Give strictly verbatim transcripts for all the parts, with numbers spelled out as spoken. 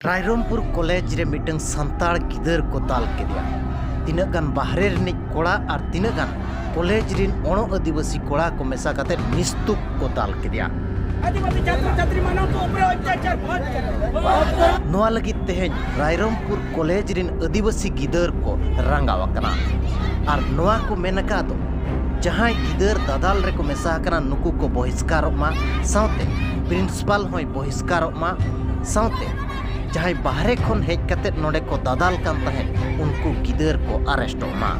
Rairangpur college ᱨᱮ ᱢᱤᱫᱴᱟᱝ ᱥᱟᱱᱛᱟᱲ ᱜᱤᱫᱟᱹᱨ ᱠᱚ ᱫᱟᱞ ᱠᱮᱫᱮᱭᱟ᱾ ᱛᱤᱱᱟᱹᱜ ᱜᱟᱱ ᱵᱟᱦᱨᱮ ᱨᱤᱱᱤᱡ ᱠᱚᱲᱟ ᱟᱨ ᱛᱤᱱᱟᱹᱜ ᱜᱟᱱ ᱠᱚᱞᱮᱡᱽ ᱨᱤᱱ ᱚᱬᱚ ᱟᱹᱫᱤᱵᱟᱹᱥᱤ ᱠᱚᱲᱟ ᱠᱚ ᱢᱮᱥᱟ ᱠᱟᱛᱮ ᱱᱤᱥᱛᱩᱠ ᱠᱚ ᱫᱟᱞ ᱠᱮᱫᱮᱭᱟ᱾ आदिवासी छात्र छात्री मानव के ऊपर अत्याचार बहुत कर रहे हैं। ᱱᱚᱣᱟ ᱞᱟᱹᱜᱤᱫ ᱛᱮᱦᱮᱧ ᱨᱟᱭᱨᱚᱝᱯᱩᱨ ᱠᱚᱞᱮᱡᱽ ᱨᱤᱱ ᱟᱹᱫᱤᱵᱟᱹᱥᱤ ᱜᱤᱫᱟᱹᱨ ᱠᱚ ᱨᱟᱸᱜᱟᱣ ᱟᱠᱟᱱᱟ᱾ ᱟᱨ ᱱᱚᱣᱟ ᱠᱚ ᱢᱮᱱ ᱟᱠᱟᱫ ᱫᱚ, ᱡᱟᱦᱟᱸᱭ ᱜᱤᱫᱟᱹᱨ ᱫᱟᱫᱟᱞ ᱨᱮᱠᱚ ᱢᱮᱥᱟ ᱟᱠᱟᱱᱟ, ᱱᱩᱠᱩ ᱠᱚ ᱵᱚᱦᱤᱥᱠᱟᱨᱚᱜ ᱢᱟ, ᱥᱟᱶᱛᱮ ᱯᱨᱤᱱᱥᱤᱯᱟᱞ ᱦᱚᱸᱭ ᱵᱚᱦᱤᱥᱠᱟᱨᱚᱜ ᱢᱟ, ᱥᱟᱶᱛᱮ ᱡᱟᱦᱟᱸᱭ ᱵᱟᱦᱨᱮ ᱠᱷᱚᱱ ᱦᱮᱡ ᱠᱟᱛᱮ ᱱᱚᱰᱮ ᱠᱚ ᱫᱟᱫᱟᱞ ᱠᱟᱱ ᱛᱟᱦᱮᱸᱫ, ᱩᱱᱠᱩ ᱜᱤᱫᱟᱹᱨ ᱠᱚ ᱟᱨᱮᱥᱴᱚᱜ ᱢᱟ᱾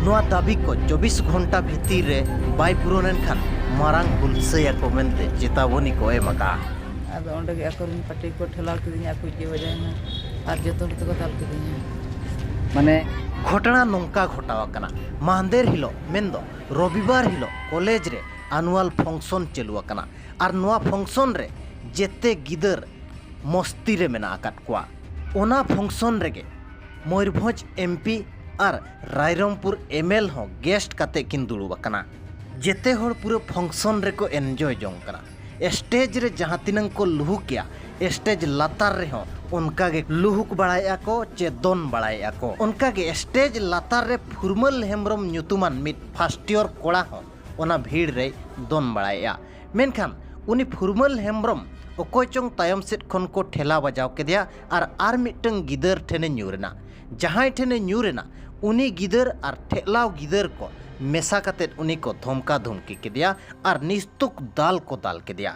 ᱱᱚᱣᱟ ᱫᱟᱹᱵᱤ ᱠᱚ ᱪᱚᱵᱵᱤᱥ ᱜᱷᱚᱱᱴᱟ ᱵᱷᱤᱛᱤᱨ ᱨᱮ ᱵᱟᱭ ᱯᱩᱨᱚᱱ ᱮᱱᱠᱷᱟᱱ ᱢᱟᱨᱟᱝ ᱦᱩᱞᱥᱟᱹᱭ ᱟᱠᱚ ᱢᱮᱱᱛᱮ ᱪᱮᱛᱟᱣᱚᱱᱤ ᱠᱚ ᱮᱢ ᱟᱠᱟᱫᱼᱟ᱾ ᱟᱫᱚ ᱚᱸᱰᱮ ᱜᱮ ᱟᱠᱚᱨᱮᱱ ᱯᱟᱹᱴᱤ ᱠᱚ ᱴᱷᱮᱞᱟᱣ ᱠᱤᱫᱤᱧᱟ, ᱟᱠᱚ ᱜᱮ ᱵᱟᱡᱟᱣᱮᱱᱟ ᱟᱨ ᱡᱚᱛᱚ ᱦᱚᱲ ᱛᱮᱠᱚ ᱫᱟᱞ ᱠᱤᱫᱤᱧᱟ᱾ ᱢᱟᱱᱮ ᱜᱷᱚᱴᱚᱱᱟ ᱱᱚᱝᱠᱟ ᱜᱷᱚᱴᱟᱣ ᱟᱠᱟᱱᱟ᱾ ᱢᱟᱦᱫᱮᱨ ᱦᱤᱞᱳᱜ, ᱢᱮᱱᱫᱚ ᱨᱚᱵᱤᱵᱟᱨ ᱦᱤᱞᱳᱜ ᱠᱚᱞᱮᱡᱽ ᱨᱮ ᱟᱱᱩᱣᱟᱞ ᱯᱷᱚᱝᱥᱚᱱ ᱪᱟᱹᱞᱩ ᱟᱠᱟᱱᱟ᱾ ᱟᱨ ᱱᱚᱣᱟ ᱯᱷᱚᱝᱥᱚᱱ ᱨᱮ ᱡᱮᱛᱮ ᱜᱤᱫᱟᱹᱨ ᱢᱚᱥᱛᱤ ᱨᱮ ᱢᱮᱱᱟᱜ ᱟᱠᱟᱫ ᱠᱚᱣᱟ᱾ ᱚᱱᱟ ᱯᱷᱚᱝᱥᱚᱱ ᱨᱮᱜᱮ ᱢᱚᱭᱩᱨᱵᱷᱚᱸᱡᱽ ᱮᱢᱯᱤ ᱟᱨ ᱨᱟᱭᱨᱚᱝᱯᱩᱨ ᱮᱢᱮᱞ ᱦᱚᱸ ᱜᱮᱥᱴ ᱠᱟᱛᱮ ᱠᱤᱱ ᱫᱩᱲᱩᱵ ᱟᱠᱟᱱᱟ᱾ ᱡᱮᱛᱮ ᱦᱚᱲ ᱯᱩᱨᱟᱹ ᱯᱷᱚᱝᱥᱚᱱ ᱨᱮᱠᱚ ᱮᱱᱡᱚᱭ ᱡᱚᱝ ᱠᱟᱱᱟ᱾ ᱥᱴᱮᱡᱽ ᱨᱮ ᱡᱟᱦᱟᱸ ᱛᱤᱱᱟᱹᱝ ᱠᱚ ᱞᱩᱦᱩᱠᱮᱜᱼᱟ, ᱥᱴᱮᱡᱽ ᱞᱟᱛᱟᱨ ᱨᱮᱦᱚᱸ ᱚᱱᱠᱟ ᱜᱮ ᱞᱩᱦᱩᱠ ᱵᱟᱲᱟᱭᱮᱫᱼᱟ ᱠᱚ ᱪᱮ ᱫᱚᱱ ᱵᱟᱲᱟᱭᱮᱫᱼᱟ ᱠᱚ᱾ ᱚᱱᱠᱟ ᱜᱮ ᱥᱴᱮᱡᱽ ᱞᱟᱛᱟᱨ ᱨᱮ ᱯᱷᱩᱨᱢᱟᱹᱞ ᱦᱮᱢᱵᱨᱚᱢ ᱧᱩᱛᱩᱢᱟᱱ ᱢᱤᱫ ᱯᱷᱟᱥᱴ ᱤᱭᱚᱨ ᱠᱚᱲᱟ ᱦᱚᱸ ᱚᱱᱟ ᱵᱷᱤᱲ ᱨᱮᱭ ᱫᱚᱱ ᱵᱟᱲᱟᱭᱮᱫᱼᱟ᱾ ᱢᱮᱱᱠᱷᱟᱱ ᱩᱱᱤ ᱯᱷᱩᱨᱢᱟᱹᱞ ᱦᱮᱢᱵᱨᱚᱢ ᱚᱠᱚᱭ ᱪᱚᱝ ᱛᱟᱭᱚᱢ ᱥᱮᱫ ᱠᱷᱚᱱ ᱠᱚ ᱴᱷᱮᱞᱟᱣ ᱵᱟᱡᱟᱣ ᱠᱮᱫᱮᱭᱟ ᱟᱨ ᱟᱨ ᱢᱤᱫᱴᱟᱝ ᱜᱤᱫᱟᱹᱨ ᱴᱷᱮᱱᱮ ᱧᱩᱨ ᱮᱱᱟ᱾ ᱡᱟᱦᱟᱸᱭ ᱴᱷᱮᱱᱮ ᱧᱩᱨ ᱮᱱᱟ, ᱩᱱᱤ ᱜᱤᱫᱟᱹᱨ ᱟᱨ ᱴᱷᱮᱞᱟᱣ ᱜᱤᱫᱟᱹᱨ ᱠᱚ ᱢᱮᱥᱟ ᱠᱟᱛᱮ ᱩᱱᱤ ᱠᱚ ᱫᱷᱚᱢᱠᱟ ᱫᱷᱩᱢᱠᱤ ᱠᱮᱫᱮᱭᱟ ᱟᱨ ᱱᱤᱥᱛᱩᱠ ᱫᱟᱞ ᱠᱚ ᱫᱟᱞ ᱠᱮᱫᱮᱭᱟ᱾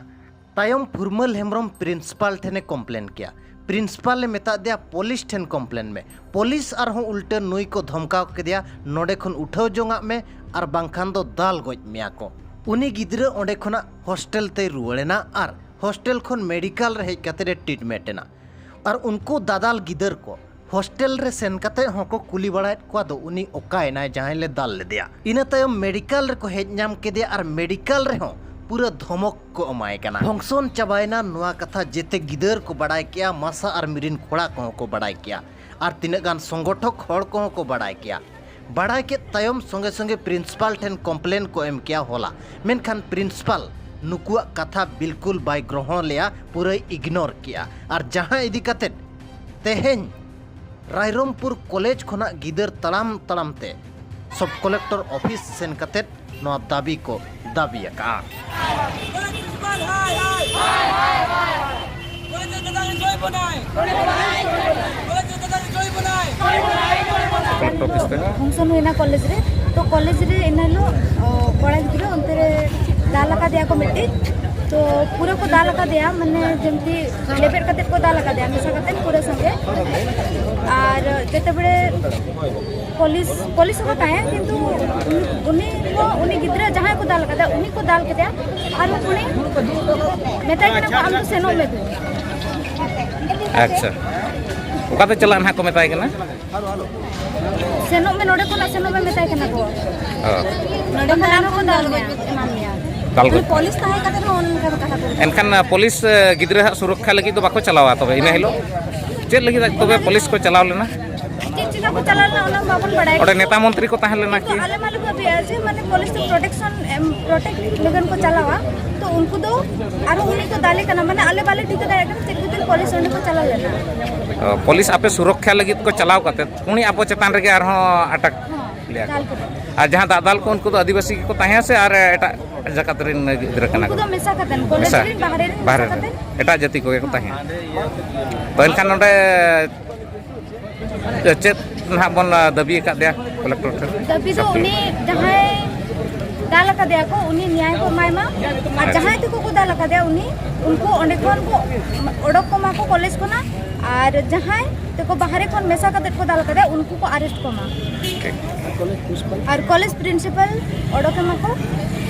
ᱛᱟᱭᱚᱢ ᱯᱷᱩᱨᱢᱟᱹᱞ ᱦᱮᱢᱵᱨᱚᱢ ᱯᱨᱤᱱᱥᱤᱯᱟᱞ ᱴᱷᱮᱱᱮ ᱠᱚᱢᱯᱞᱮᱱ ᱠᱮᱭᱟ᱾ ᱯᱨᱤᱱᱥᱤᱯᱟᱞ ᱮ ᱢᱮᱛᱟᱫ ᱫᱮᱭᱟ, "ᱯᱩᱞᱤᱥ ᱴᱷᱮᱱ ᱠᱚᱢᱯᱞᱮᱱ ᱢᱮ᱾" ᱯᱩᱞᱤᱥ ᱟᱨᱦᱚᱸ ᱩᱞᱴᱟᱹ ᱱᱩᱭ ᱠᱚ ᱫᱷᱚᱢᱠᱟᱣ ᱠᱮᱫᱮᱭᱟ, "ᱱᱚᱰᱮ ᱠᱷᱚᱱ ᱩᱴᱷᱟᱹᱣ ᱡᱚᱝᱟᱜ ᱢᱮ, ᱟᱨ ᱵᱟᱝᱠᱷᱟᱱ ᱫᱚ ᱫᱟᱞ ᱜᱚᱡ ᱢᱮᱭᱟ ᱠᱚ᱾" ᱩᱱᱤ ᱜᱤᱫᱽᱨᱟᱹ ᱚᱸᱰᱮ ᱠᱷᱚᱱᱟᱜ ᱦᱳᱥᱴᱮᱞ ᱛᱮᱭ ᱨᱩᱣᱟᱹᱲ ᱮᱱᱟ ᱟᱨ ᱦᱳᱥᱴᱮᱞ ᱠᱷᱚᱱ ᱢᱮᱰᱤᱠᱟᱞ ᱨᱮ ᱦᱮᱡ ᱠᱟᱛᱮ ᱮ ᱴᱨᱤᱴᱢᱮᱱᱴ ᱮᱱᱟ᱾ ᱟᱨ ᱩᱱᱠᱩ ᱫᱟᱫᱟᱞ ᱜᱤᱫᱟᱹᱨ ᱠᱚ ᱦᱳᱥᱴᱮᱞ ᱨᱮ ᱥᱮᱱ ᱠᱟᱛᱮ ᱦᱚᱸᱠᱚ ᱠᱩᱞᱤ ᱵᱟᱲᱟᱭᱮᱫ ᱠᱚᱣᱟ, ᱫᱚ ᱩᱱᱤ ᱚᱠᱟᱭᱮᱱᱟᱭ ᱡᱟᱦᱟᱸᱭ ᱞᱮ ᱫᱟᱞ ᱞᱮᱫᱮᱭᱟ? ᱤᱱᱟᱹ ᱛᱟᱭᱚᱢ ᱢᱮᱰᱤᱠᱟᱞ ᱨᱮᱠᱚ ᱦᱮᱡ ᱧᱟᱢ ᱠᱮᱫᱮᱭᱟ ᱟᱨ ᱢᱮᱰᱤᱠᱟᱞ ᱨᱮᱦᱚᱸ ᱯᱩᱨᱟᱹ ᱫᱷᱚᱢᱚᱠ ᱠᱚ ᱮᱢᱟᱭ ᱠᱟᱱᱟ᱾ ᱯᱷᱚᱝᱥᱚᱱ ᱪᱟᱵᱟᱭᱮᱱᱟ, ᱱᱚᱣᱟ ᱠᱟᱛᱷᱟ ᱡᱮᱛᱮ ᱜᱤᱫᱟᱹᱨ ᱠᱚ ᱵᱟᱲᱟᱭ ᱠᱮᱜᱼᱟ, ᱢᱟᱥᱟ ᱟᱨ ᱢᱤᱨᱤᱱ ᱠᱚᱲᱟ ᱠᱚᱦᱚᱸ ᱠᱚ ᱵᱟᱲᱟᱭ ᱠᱮᱜᱼᱟ, ᱟᱨ ᱛᱤᱱᱟᱹᱜ ᱜᱟᱱ ᱥᱚᱝᱜᱚᱴᱷᱚᱠ ᱦᱚᱲ ᱠᱚᱦᱚᱸ ᱠᱚ ᱵᱟᱲᱟᱭ ᱠᱮᱜᱼᱟ᱾ ᱵᱟᱲᱟᱭ ᱠᱮᱫ ᱛᱟᱭᱚᱢ ᱥᱚᱸᱜᱮ ᱥᱚᱸᱜᱮ ᱯᱨᱤᱱᱥᱤᱯᱟᱞ ᱴᱷᱮᱱ ᱠᱚᱢᱯᱞᱮᱱ ᱠᱚ ᱮᱢ ᱠᱮᱜᱼᱟ ᱦᱚᱞᱟ᱾ ᱢᱮᱱᱠᱷᱟᱱ ᱯᱨᱤᱱᱥᱤᱯᱟᱞ ᱱᱩᱠᱩᱣᱟᱜ ᱠᱟᱛᱷᱟ ᱵᱤᱞᱠᱩᱞ ᱵᱟᱭ ᱜᱨᱚᱦᱚᱱ ᱞᱮᱜᱼᱟ, ᱯᱩᱨᱟᱹᱭ ᱤᱜᱱᱳᱨ ᱠᱮᱜᱼᱟ᱾ ᱟᱨ ᱡᱟᱦᱟᱸ ᱤᱫᱤ ᱠᱟᱛᱮᱫ ᱛᱮᱦᱮᱧ ᱨᱟᱭᱨᱚᱝᱯᱩᱨ ᱠᱚᱞᱮᱡᱽ ᱠᱷᱚᱱᱟᱜ ᱜᱤᱫᱟᱹᱨ ᱛᱟᱲᱟᱢ ᱛᱟᱲᱟᱢ ᱛᱮ ᱥᱚᱵ ᱠᱚᱞᱮᱠᱴᱚᱨ ᱚᱯᱷᱤᱥ ᱥᱮᱱ ᱠᱟᱛᱮ ᱱᱚᱣᱟ ᱫᱟᱹᱵᱤ ᱠᱚ ᱫᱟᱹᱵᱤ ᱟᱠᱟᱫᱼᱟ᱾ ᱯᱷᱟᱝᱥᱚᱱ ᱦᱩᱭᱱᱟ ᱠᱚᱞᱮᱡᱽ ᱨᱮ, ᱛᱚ ᱠᱚᱞᱮᱡᱽ ᱨᱮ ᱤᱱᱟᱹ ᱦᱤᱞᱳᱜ, ᱚ, ᱠᱚᱲᱟ ᱜᱤᱫᱽᱨᱟᱹ ᱚᱱᱛᱮ ᱨᱮ ᱫᱟᱞ ᱟᱠᱟᱫᱮᱭᱟ ᱠᱚ ᱢᱤᱫᱴᱤᱡ, ᱛᱚ ᱯᱩᱨᱟᱹ ᱠᱚ ᱫᱟᱞ ᱟᱠᱟᱫᱮᱭᱟ, ᱢᱟᱱᱮ ᱡᱮᱢᱛᱤ ᱞᱮᱵᱮᱫ ᱠᱟᱛᱮ ᱠᱚ ᱫᱟᱞ ᱟᱠᱟᱫᱮᱭᱟ ᱢᱮᱥᱟ ᱠᱟᱛᱮ ᱯᱩᱨᱟᱹ ᱥᱚᱸᱜᱮ᱾ ᱟᱨ ᱡᱮᱛᱮ ᱵᱮᱲᱮ ᱯᱩᱞᱤᱥ, ᱯᱩᱞᱤᱥ ᱦᱚᱸᱠᱚ ᱛᱟᱦᱮᱸ, ᱠᱤᱱᱛᱩ ᱩᱱᱤ, ᱩᱱᱤ ᱠᱚ, ᱩᱱᱤ ᱜᱤᱫᱽᱨᱟᱹ ᱡᱟᱦᱟᱸᱭ ᱠᱚ ᱫᱟᱞ ᱠᱟᱫᱟ, ᱩᱱᱤ ᱠᱚ ᱫᱟᱞ ᱠᱮᱫᱟ᱾ ᱟᱨ ᱩᱱᱤ ᱢᱮᱛᱟᱭ ᱠᱟᱱᱟ ᱠᱚ, "ᱟᱢ ᱫᱚ ᱥᱮᱱᱚᱜ ᱢᱮ ᱫᱩ᱾" ᱟᱪᱪᱷᱟ, ᱚᱠᱟᱛᱮ ᱪᱟᱞᱟᱜ ᱱᱟᱦᱟᱜ ᱠᱚ ᱢᱮᱛᱟᱭ ᱠᱟᱱᱟ? "ᱥᱮᱱᱚᱜ ᱢᱮ, ᱱᱚᱰᱮ ᱠᱷᱚᱱᱟᱜ ᱥᱮᱱᱚᱜ ᱢᱮ", ᱢᱮᱛᱟᱭ ᱠᱟᱱᱟ ᱠᱚ᱾ ᱚ᱾ ᱱᱚᱰᱮ ᱠᱷᱚᱱᱟᱜ ᱟᱨᱦᱚᱸ ᱠᱚ ᱫᱟᱞ ᱢᱮᱭᱟ, ᱮᱢᱟᱢ ᱢᱮᱭᱟ᱾ ᱫᱟᱞ ᱜᱚᱡ᱾ ᱯᱩᱞᱤᱥ ᱛᱟᱦᱮᱸ ᱠᱟᱛᱮ ᱦᱚᱸ ᱚᱱᱠᱟ ᱠᱟᱛᱷᱟ ᱠᱚ ᱮᱱᱠᱷᱟᱱ, ᱟ, ᱯᱩᱞᱤᱥ, ᱟ, ᱜᱤᱫᱽᱨᱟᱹ ᱦᱟᱜ ᱥᱩᱨᱚᱠᱠᱷᱟ ᱞᱟᱹᱜᱤᱫ ᱫᱚ ᱵᱟᱠᱚ ᱪᱟᱞᱟᱣᱟ ᱛᱚᱵᱮ ᱤᱱᱟᱹ ᱦᱤᱞᱳᱜ? ᱪᱮᱫ ᱞᱟᱹᱜᱤᱫ ᱛᱚᱵᱮ ᱯᱩᱞᱤᱥ ᱠᱚ ᱪᱟᱞᱟᱣ ᱞᱮᱱᱟ? ᱪᱮᱫ ᱪᱤᱠᱟ ᱠᱚ ᱪᱟᱞᱟᱣ ᱞᱮᱱᱟ, ᱚᱱᱟ ᱢᱟ ᱵᱟᱵᱚᱱ ᱵᱟᱲᱟᱭᱟ᱾ ᱚᱸᱰᱮ ᱱᱮᱛᱟ ᱢᱚᱱᱛᱨᱤ ᱠᱚ ᱛᱟᱦᱮᱸ ᱞᱮᱱᱟ ᱠᱤ? ᱟᱞᱮ ᱢᱟᱞᱮ ᱵᱷᱟᱹᱵᱤᱭᱟ ᱡᱮ, ᱢᱟᱱᱮ, ᱯᱩᱞᱤᱥ ᱫᱚ ᱯᱨᱚᱴᱮᱠᱥᱚᱱ ᱮᱢ, ᱯᱨᱚᱴᱮᱠᱴ ᱞᱟᱹᱜᱤᱫ ᱠᱚ ᱪᱟᱞᱟᱣᱟ, ᱛᱚ ᱩᱱᱠᱩ ᱫᱚ ᱟᱨᱦᱚᱸ ᱩᱱᱤ ᱠᱚ ᱫᱟᱞᱮ ᱠᱟᱱᱟ, ᱢᱟᱱᱮ, ᱟᱞᱮ ᱵᱟᱞᱮ ᱴᱷᱤᱠᱟᱹ ᱫᱟᱲᱮᱭᱟᱜ ᱠᱟᱱᱟ ᱪᱮᱫ ᱠᱷᱟᱹᱛᱤᱨ ᱯᱩᱞᱤᱥ ᱚᱸᱰᱮ ᱠᱚ ᱪᱟᱞᱟᱣ ᱞᱮᱱᱟ᱾ ᱚ, ᱯᱩᱞᱤᱥ ᱟᱯᱮ ᱥᱩᱨᱚᱠᱠᱷᱟ ᱞᱟᱹᱜᱤᱫ ᱠᱚ ᱪᱟᱞᱟᱣ ᱠᱟᱛᱮ ᱩᱱᱤ ᱟᱯᱮ ᱪᱮᱛᱟᱱ ᱨᱮᱜᱮ ᱟᱨᱦᱚᱸ ᱟᱴᱟᱠ ᱦᱚᱸ, ᱞᱮᱭᱟ ᱠᱚ᱾ ᱫᱟᱞ ᱠᱮᱫᱟ᱾ ᱟᱨ ᱡᱟᱦᱟᱸ ᱫᱟᱫᱟᱞ ᱠᱚ, ᱩᱱᱠᱩ ᱫᱚ ᱟᱹᱫᱤᱵᱟᱹᱥᱤ ᱜᱮᱠᱚ ᱛᱟᱦᱮᱸᱭᱟ ᱥᱮ ᱟᱨ ᱮᱴᱟᱜ ᱡᱟᱠᱟᱛ ᱨᱮᱱ ᱜᱤᱫᱽᱨᱟᱹ ᱠᱟᱱᱟ ᱩᱱᱠᱩ ᱠᱚ? ᱫᱚ ᱢᱮᱥᱟ ᱠᱟᱛᱮᱱ, ᱠᱚᱞᱮᱡᱽ ᱢᱮᱥᱟ? ᱨᱮᱱ, ᱵᱟᱦᱨᱮ ᱨᱮᱱ ᱵᱟᱦᱨᱮ ᱢᱮᱥᱟ ᱨᱮᱱ᱾ ᱠᱟᱛᱮᱱ᱾ ᱮᱴᱟᱜ ᱡᱟᱹᱛᱤ ᱠᱚᱜᱮ ᱠᱚ ᱛᱟᱦᱮᱸᱭᱟ᱾ ᱛᱚ, ᱮᱱᱠᱷᱟᱱ ᱱᱚᱰᱮ ᱪᱮᱫ ᱱᱟᱦᱟᱜ ᱵᱚᱱ ᱫᱟᱹᱵᱤ ᱟᱠᱟᱫ ᱫᱮᱭᱟ ᱠᱚᱞᱮᱠᱴᱚᱨ ᱴᱷᱮᱱ? ᱫᱟᱹᱵᱤ ᱫᱚ ᱥᱟᱹᱠᱷᱤ᱾ ᱩᱱᱤ ᱡᱟᱦᱟᱸᱭ ᱫᱟᱞ ᱟᱠᱟᱫᱮᱭᱟ ᱠᱚ, ᱩᱱᱤ ᱱᱮᱭᱟᱭ ᱠᱚ ᱮᱢᱟᱭ ᱢᱟ᱾ ᱟᱨ ᱟᱪᱪᱷᱟ᱾ ᱡᱟᱦᱟᱸᱭ ᱛᱮᱠᱚ ᱠᱚ ᱫᱟᱞ ᱟᱠᱟᱫᱮᱭᱟ, ᱩᱱᱤ, ᱩᱱᱠᱩ ᱚᱸᱰᱮ ᱠᱷᱚᱱ ᱠᱚ ᱚᱰᱚᱠ ᱠᱚᱢᱟ ᱠᱚ ᱠᱚᱞᱮᱡᱽ ᱠᱷᱚᱱᱟᱜ᱾ ᱟᱨ ᱡᱟᱦᱟᱸᱭ ᱛᱮᱠᱚ ᱵᱟᱦᱨᱮ ᱠᱷᱚᱱ ᱢᱮᱥᱟ ᱠᱟᱛᱮ ᱠᱚ ᱫᱟᱞ ᱟᱠᱟᱫᱮᱭᱟ, ᱩᱱᱠᱩ ᱠᱚ ᱟᱨᱮᱥᱴ ᱠᱚᱢᱟ᱾ ᱴᱷᱤᱠ᱾ ᱟᱨ ᱠᱚᱞᱮᱡᱽ ᱯᱨᱤᱱᱥᱤᱯᱟᱞ ᱚᱰᱚᱠ ᱮᱢᱟ ᱠᱚ᱾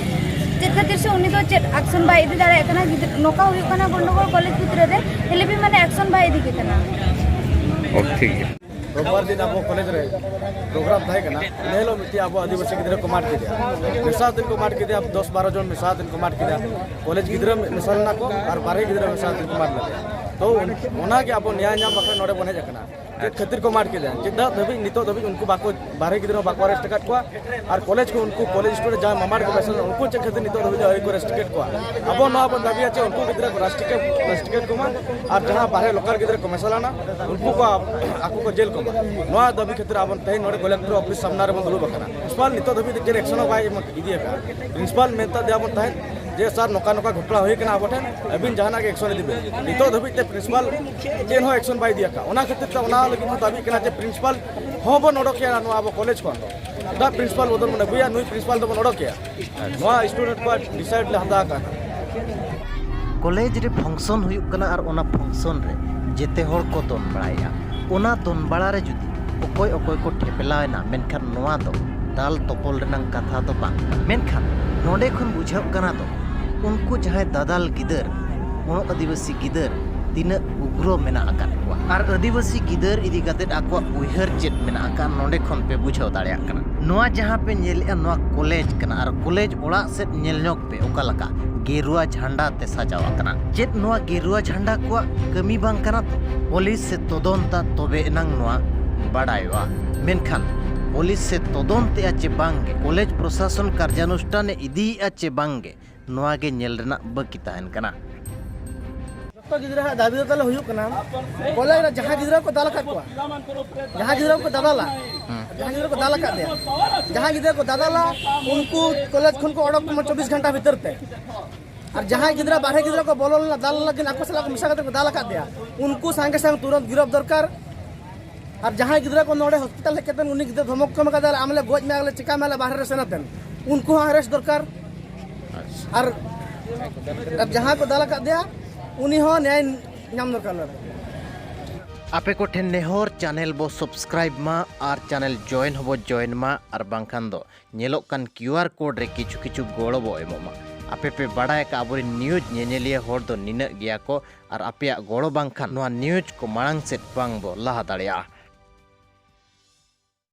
ᱪᱮᱫ ᱠᱷᱟᱹᱛᱤᱨ ᱥᱮ ᱩᱱᱤ ᱫᱚ ᱪᱮᱫ ᱟᱠᱥᱚᱱ ᱵᱟᱭ ᱤᱫᱤ ᱫᱟᱲᱮᱭᱟᱜ ᱠᱟᱱᱟ? ᱜᱤᱫᱽᱨᱟᱹ ᱱᱚᱝᱠᱟ ᱦᱩᱭᱩᱜ ᱠᱟᱱᱟ ᱜᱚᱱᱰᱚᱜᱳᱞ ᱠᱚᱞᱮᱡᱽ ᱵᱷᱤᱛᱨᱤ ᱨᱮ, ᱦᱮᱞᱮ ᱵᱤ ᱢᱟᱱᱮ ᱟᱠᱥᱚᱱ ᱵᱟᱭ ᱤᱫᱤ ᱜᱮ ᱠᱟᱱᱟ᱾ ᱚ, ᱴᱷᱤᱠ ᱜᱮᱭᱟ᱾ ᱨᱳᱵᱵᱟᱨ ᱫᱤᱱ ᱟᱵᱚ ᱠᱚᱞᱮᱡᱽ ᱨᱮ ᱯᱨᱳᱜᱨᱟᱢ ᱛᱟᱦᱮᱸ ᱠᱟᱱᱟ, ᱤᱱᱟᱹ ᱦᱤᱞᱳᱜ ᱢᱤᱫᱴᱤᱡ ᱟᱵᱚ ᱟᱹᱫᱤᱵᱟᱹᱥᱤ ᱜᱤᱫᱽᱨᱟᱹ ᱠᱚ ᱢᱟᱨ ᱠᱮᱫᱮᱭᱟ, ᱢᱮᱥᱟ ᱟᱛᱮᱫ ᱠᱚ ᱢᱟᱨ ᱠᱮᱫᱮᱭᱟ, ᱫᱚᱥ ᱵᱟᱨᱚ ᱡᱚᱱ ᱢᱮᱥᱟ ᱟᱛᱮᱫ ᱠᱚ ᱢᱟᱨ ᱠᱮᱫᱮᱭᱟ᱾ ᱠᱚᱞᱮᱡᱽ ᱜᱤᱫᱽᱨᱟᱹ ᱢᱮᱥᱟ ᱞᱮᱱᱟ ᱠᱚ ᱟᱨ ᱵᱟᱨᱦᱮ ᱜᱤᱫᱽᱨᱟᱹ ᱢᱮᱥᱟ ᱟᱛᱮᱫ ᱠᱚ ᱢᱟᱨ ᱞᱮᱫᱮᱭᱟ᱾ ᱛᱚ, ᱚᱱᱟᱜᱮ ᱟᱵᱚ ᱱᱮᱭᱟᱭ ᱧᱟᱢ ᱵᱟᱠᱷᱨᱟ ᱱᱚᱰᱮ ᱵᱚᱱ ᱦᱮᱡ ᱟᱠᱟᱱᱟ᱾ ᱪᱮᱫ ᱠᱷᱟᱹᱛᱤᱨ ᱠᱚ ᱢᱟᱨ ᱠᱮᱫᱟ? ᱪᱮᱫᱟᱜ ᱫᱷᱟᱹᱵᱤᱡ, ᱱᱤᱛᱚᱜ ᱫᱷᱟᱹᱵᱤᱡ ᱩᱱᱠᱩ ᱵᱟᱠᱚ, ᱵᱟᱨᱦᱮ ᱜᱤᱫᱽᱨᱟᱹ ᱦᱚᱸ ᱵᱟᱠᱚ ᱟᱨᱮᱥᱴ ᱟᱠᱟᱫ ᱠᱚᱣᱟ᱾ ᱟᱨ ᱠᱚᱞᱮᱡᱽ ᱠᱚ, ᱩᱱᱠᱩ ᱠᱚᱞᱮᱡᱽ ᱥᱴᱩᱰᱮᱱᱴ ᱡᱟᱦᱟᱸᱭ ᱢᱟᱢᱟᱰ ᱠᱚ ᱵᱮᱥ ᱞᱮᱱᱟ, ᱩᱱᱠᱩ ᱪᱮᱫ ᱠᱷᱟᱹᱛᱤᱨ ᱱᱤᱛᱚᱜ ᱫᱷᱟᱹᱵᱤᱡ ᱟᱹᱣᱨᱤ ᱠᱚ ᱟᱨᱮᱥᱴ ᱠᱮᱫ ᱠᱚᱣᱟ? ᱟᱵᱚ ᱱᱚᱣᱟ ᱵᱚᱱ ᱫᱟᱹᱵᱤᱭᱟ ᱡᱮ ᱩᱱᱠᱩ ᱜᱤᱫᱽᱨᱟᱹ ᱠᱚ ᱟᱨᱮᱥᱴ ᱠᱮᱫ, ᱟᱨᱮᱥᱴ ᱠᱮᱫ ᱠᱚᱢᱟ, ᱟᱨ ᱡᱟᱦᱟᱸ ᱵᱟᱨᱦᱮ ᱞᱳᱠᱟᱞ ᱜᱤᱫᱽᱨᱟᱹ ᱠᱚ ᱢᱮᱥᱟ ᱞᱮᱱᱟ, ᱩᱱᱠᱩ ᱠᱚ ᱟᱠᱚ ᱠᱚ ᱡᱮᱞ ᱠᱚᱢᱟ᱾ ᱱᱚᱣᱟ ᱫᱟᱹᱵᱤ ᱠᱷᱟᱹᱛᱤᱨ ᱟᱵᱚ ᱛᱮᱦᱮᱧ ᱱᱚᱰᱮ ᱠᱚᱞᱮᱠᱴᱚᱨ ᱚᱯᱷᱤᱥ ᱥᱟᱢᱱᱟ ᱨᱮᱵᱚᱱ ᱫᱩᱲᱩᱵ ᱟᱠᱟᱱᱟ᱾ ᱯᱨᱤᱱᱥᱤᱯᱟᱞ ᱱᱤᱛᱚᱜ ᱫᱷᱟᱹᱵᱤᱡ ᱛᱮ ᱪᱮᱫ ᱮᱠᱥᱚᱱ ᱦᱚᱸ ᱵᱟᱭ ᱮᱢ ᱤᱫᱤ ᱟᱠᱟᱫᱼᱟ᱾ ᱯᱨᱤᱱᱥᱤᱯᱟᱞ ᱢᱮᱱ ᱛᱟᱫᱮᱭᱟ ᱵᱚᱱ ᱛᱟᱦᱮᱸᱫ ᱡᱮ, "ᱥᱟᱨ, ᱱᱚᱝᱠᱟ ᱱᱚᱝᱠᱟ ᱜᱷᱚᱴᱚᱱᱟ ᱦᱩᱭ ᱟᱠᱟᱱᱟ ᱟᱵᱚ ᱴᱷᱮᱱ, ᱟᱹᱵᱤᱱ ᱡᱟᱦᱟᱱᱟᱜ ᱜᱮ ᱮᱠᱥᱚᱱ ᱤᱫᱤ ᱵᱤᱱ᱾" ᱱᱤᱛᱚᱜ ᱫᱷᱟᱹᱵᱤᱡ ᱛᱮ ᱯᱨᱤᱱᱥᱤᱯᱟᱞ ᱪᱮᱫ ᱦᱚᱸ ᱮᱠᱥᱚᱱ ᱵᱟᱭ ᱤᱫᱤ ᱟᱠᱟᱫᱼᱟ᱾ ᱚᱱᱟ ᱠᱷᱟᱹᱛᱤᱨ ᱛᱮ ᱚᱱᱟ ᱞᱟᱹᱜᱤᱫ ᱦᱚᱸ ᱫᱟᱹᱵᱤᱜ ᱠᱟᱱᱟ ᱡᱮ ᱯᱨᱤᱱᱥᱤᱯᱟᱞ ᱦᱚᱸ ᱵᱚᱱ ᱚᱰᱚᱠᱮᱭᱟ ᱱᱚᱣᱟ ᱟᱵᱚ ᱠᱚᱞᱮᱡᱽ ᱠᱷᱚᱱ ᱫᱚ᱾ ᱮᱴᱟᱜ ᱯᱨᱤᱱᱥᱤᱯᱟᱞ ᱵᱚᱫᱚᱞ ᱵᱚᱱ ᱟᱹᱜᱩᱭᱟ, ᱱᱩᱭ ᱯᱨᱤᱱᱥᱤᱯᱟᱞ ᱫᱚᱵᱚᱱ ᱚᱰᱚᱠᱮᱭᱟ᱾ ᱱᱚᱣᱟ ᱥᱴᱩᱰᱮᱱᱴ ᱠᱚᱣᱟᱜ ᱰᱤᱥᱟᱭᱤᱰ ᱞᱮ ᱦᱟᱛᱟᱣ ᱟᱠᱟᱫᱼᱟ᱾ ᱠᱚᱞᱮᱡᱽ ᱨᱮ ᱯᱷᱟᱝᱥᱚᱱ ᱦᱩᱭᱩᱜ ᱠᱟᱱᱟ ᱟᱨ ᱚᱱᱟ ᱯᱷᱟᱝᱥᱚᱱ ᱨᱮ ᱡᱮᱛᱮ ᱦᱚᱲ ᱠᱚ ᱫᱚᱱ ᱵᱟᱲᱟᱭᱮᱫᱼᱟ᱾ ᱚᱱᱟ ᱫᱚᱱ ᱵᱟᱲᱟ ᱨᱮ ᱡᱩᱫᱤ ᱚᱠᱚᱭ ᱚᱠᱚᱭ ᱠᱚ ᱴᱷᱮᱯᱞᱟᱣ ᱮᱱᱟ, ᱢᱮᱱᱠᱷᱟᱱ ᱱᱚᱣᱟ ᱫᱚ ᱫᱟᱞ ᱛᱚᱯᱚᱞ ᱨᱮᱱᱟᱜ ᱠᱟᱛᱷᱟ ᱫᱚ ᱵᱟᱝ ᱠᱟᱱᱟ᱾ ᱢᱮᱱᱠᱷᱟᱱ ᱱᱚᱰᱮ ᱠᱷᱚᱱ ᱵᱩᱡᱷᱟᱹᱜ ᱠᱟᱱᱟ ᱫᱚ ᱩᱱᱠᱩ ᱡᱟᱦᱟᱸᱭ ᱫᱟᱫᱟᱞ ᱜᱤᱫᱟᱹᱨ, ᱚᱱᱚ ᱟᱹᱫᱤᱵᱟᱹᱥᱤ ᱜᱤᱫᱟᱹᱨ ᱛᱤᱱᱟᱹᱜ ᱩᱜᱽᱨᱚ ᱢᱮᱱᱟᱜ ᱟᱠᱟᱫ ᱠᱚᱣᱟ᱾ ᱟᱨ ᱟᱹᱫᱤᱵᱟᱹᱥᱤ ᱜᱤᱫᱟᱹᱨ ᱤᱫᱤ ᱠᱟᱛᱮᱫ ᱟᱠᱚᱣᱟᱜ ᱩᱭᱦᱟᱹᱨ ᱪᱮᱫ ᱢᱮᱱᱟᱜ ᱟᱠᱟᱫ, ᱱᱚᱰᱮ ᱠᱷᱚᱱ ᱯᱮ ᱵᱩᱡᱷᱟᱹᱣ ᱫᱟᱲᱮᱭᱟᱜ ᱠᱟᱱᱟ᱾ ᱱᱚᱣᱟ ᱡᱟᱦᱟᱸ ᱯᱮ ᱧᱮᱞᱮᱫᱼᱟ, ᱱᱚᱣᱟ ᱠᱚᱞᱮᱡᱽ ᱠᱟᱱᱟ᱾ ᱟᱨ ᱠᱚᱞᱮᱡᱽ ᱚᱲᱟᱜ ᱥᱮᱫ ᱧᱮᱞ ᱧᱚᱜ ᱯᱮ, ᱚᱠᱟ ᱞᱮᱠᱟ ᱜᱮᱨᱩᱣᱟ ᱡᱷᱟᱱᱰᱟ ᱛᱮ ᱥᱟᱡᱟᱣ ᱟᱠᱟᱱᱟ᱾ ᱪᱮᱫ ᱱᱚᱣᱟ ᱜᱮᱨᱩᱣᱟ ᱡᱷᱟᱱᱰᱟ ᱠᱚᱣᱟᱜ ᱠᱟᱹᱢᱤ ᱵᱟᱝ ᱠᱟᱱᱟ ᱛᱚ? ᱯᱩᱞᱤᱥ ᱮ ᱛᱚᱫᱚᱱᱛᱟ, ᱛᱚᱵᱮ ᱮᱱᱟᱝ ᱱᱚᱣᱟ ᱵᱟᱰᱟᱭᱚᱜᱼᱟ᱾ ᱢᱮᱱᱠᱷᱟᱱ ᱯᱩᱞᱤᱥ ᱮ ᱛᱚᱫᱚᱱᱛᱮᱜᱼᱟ ᱪᱮ ᱵᱟᱝᱜᱮ, ᱠᱚᱞᱮᱡᱽ ᱯᱨᱚᱥᱟᱥᱚᱱ ᱠᱟᱨᱡᱟᱱᱩᱥᱴᱷᱟᱱ ᱮ ᱤᱫᱤᱭᱮᱫᱼᱟ ᱪᱮ ᱵᱟᱝᱜᱮ, ᱱᱚᱣᱟ ᱜᱮ ᱧᱮᱞ ᱨᱮᱱᱟᱜ ᱵᱟᱹᱠᱤ ᱛᱟᱦᱮᱱ ᱠᱟᱱᱟ᱾ ᱡᱚᱛᱚ ᱜᱤᱫᱽᱨᱟᱹ ᱦᱟᱜ ᱫᱟᱹᱵᱤ ᱫᱚ ᱛᱟᱞᱮ ᱦᱩᱭᱩᱜ ᱠᱟᱱᱟ, ᱠᱚᱞᱮᱡᱽ ᱨᱮ ᱡᱟᱦᱟᱸ ᱜᱤᱫᱽᱨᱟᱹ ᱠᱚ ᱫᱟᱞ ᱟᱠᱟᱫ ᱠᱚᱣᱟ, ᱡᱟᱦᱟᱸ ᱜᱤᱫᱽᱨᱟᱹ ᱠᱚ ᱫᱟᱫᱟᱞᱟ, ᱡᱟᱦᱟᱸ ᱜᱤᱫᱽᱨᱟᱹ ᱠᱚ ᱫᱟᱞ ᱟᱠᱟᱫ ᱞᱮᱭᱟ, ᱡᱟᱦᱟᱸ ᱜᱤᱫᱽᱨᱟᱹ ᱠᱚ ᱫᱟᱫᱟᱞᱟ, ᱩᱱᱠᱩ ᱠᱚᱞᱮᱡᱽ ᱠᱷᱚᱱ ᱠᱚ ᱚᱰᱚᱠ ᱠᱚᱢᱟ ᱪᱚᱵᱵᱤᱥ ᱜᱷᱚᱱᱴᱟ ᱵᱷᱤᱛᱤᱨ ᱛᱮ᱾ ᱟᱨ ᱡᱟᱦᱟᱸᱭ ᱜᱤᱫᱽᱨᱟᱹ ᱵᱟᱨᱦᱮ ᱜᱤᱫᱽᱨᱟᱹ ᱠᱚ ᱵᱚᱞᱚ ᱞᱮᱱᱟ ᱫᱟᱞ ᱞᱟᱹᱜᱤᱫ, ᱟᱠᱚ ᱥᱟᱞᱟᱜ ᱠᱚ ᱢᱮᱥᱟ ᱠᱟᱛᱮ ᱠᱚ ᱫᱟᱞ ᱟᱠᱟᱫ ᱞᱮᱭᱟ, ᱩᱱᱠᱩ ᱥᱟᱸᱜᱮ ᱥᱟᱝ ᱛᱩᱨᱟᱹᱛ ᱜᱤᱨᱚᱯ ᱫᱚᱨᱠᱟᱨ᱾ ᱟᱨ ᱡᱟᱦᱟᱸᱭ ᱜᱤᱫᱽᱨᱟᱹ ᱠᱚ ᱱᱚᱰᱮ ᱦᱚᱥᱯᱤᱴᱟᱞ ᱦᱮᱡ ᱠᱟᱛᱮ ᱩᱱᱤ ᱜᱤᱫᱽᱨᱟᱹ ᱫᱷᱚᱢᱚᱠ ᱠᱚ ᱮᱢ ᱠᱟᱫᱟ, "ᱟᱢ ᱞᱮ ᱜᱚᱡ ᱢᱮᱭᱟ, ᱟᱞᱮ ᱪᱤᱠᱟ ᱢᱮᱭᱟ, ᱟᱞᱮ ᱵᱟᱦᱨᱮ ᱨᱮ ᱥᱮᱱ ᱟᱛᱮᱱ", ᱩᱱᱠᱩ ᱦᱚᱸ ᱟᱨᱮᱥᱴ ᱫᱚᱨᱠᱟᱨ᱾ ᱟᱨ, ᱟᱨ ᱡᱟᱦᱟᱸᱭ ᱠᱚ ᱫᱟᱞ ᱟᱠᱟᱫ ᱫᱮᱭᱟ, ᱩᱱᱤ ᱦᱚᱸ ᱱᱮᱭᱟᱭ ᱧᱟᱢ ᱫᱚᱨᱠᱟᱨ ᱞᱟᱹᱜᱤᱫ᱾ ᱟᱯᱮ ᱠᱚᱴᱷᱮᱱ ᱱᱮᱦᱚᱨ, ᱪᱮᱱᱮᱞ ᱵᱚ ᱥᱟᱵᱥᱠᱨᱟᱭᱤᱵ ᱢᱟ ᱟᱨ ᱪᱮᱱᱮᱞ ᱡᱚᱭᱮᱱ ᱦᱚᱸᱵᱚ ᱡᱚᱭᱮᱱ ᱢᱟ, ᱟᱨ ᱵᱟᱝᱠᱷᱟᱱ ᱫᱚ ᱧᱮᱞᱚᱜ ᱠᱟᱱ ᱠᱤᱭᱩ ᱟᱨ ᱠᱳᱰ ᱨᱮ ᱠᱤᱪᱷᱩ ᱠᱤᱪᱷᱩ ᱜᱚᱲᱚ ᱵᱚ ᱮᱢᱚᱜ ᱢᱟ᱾ ᱟᱯᱮ ᱯᱮ ᱵᱟᱲᱟᱭ ᱟᱠᱟᱫ ᱟᱵᱚᱨᱮᱱ ᱱᱤᱭᱩᱡᱽ ᱧᱮᱧᱮᱞᱤᱭᱟᱹ ᱦᱚᱲ ᱫᱚ ᱱᱤᱱᱟᱹᱜ ᱜᱮᱭᱟ ᱠᱚ, ᱟᱨ ᱟᱯᱮᱭᱟᱜ ᱜᱚᱲᱚ ᱵᱟᱝᱠᱷᱟᱱ ᱱᱚᱣᱟ ᱱᱤᱭᱩᱡᱽ ᱠᱚ ᱢᱟᱲᱟᱝ ᱥᱮᱫ ᱵᱟᱝ ᱵᱚ ᱞᱟᱦᱟ ᱫᱟᱲᱮᱭᱟᱜᱼᱟ᱾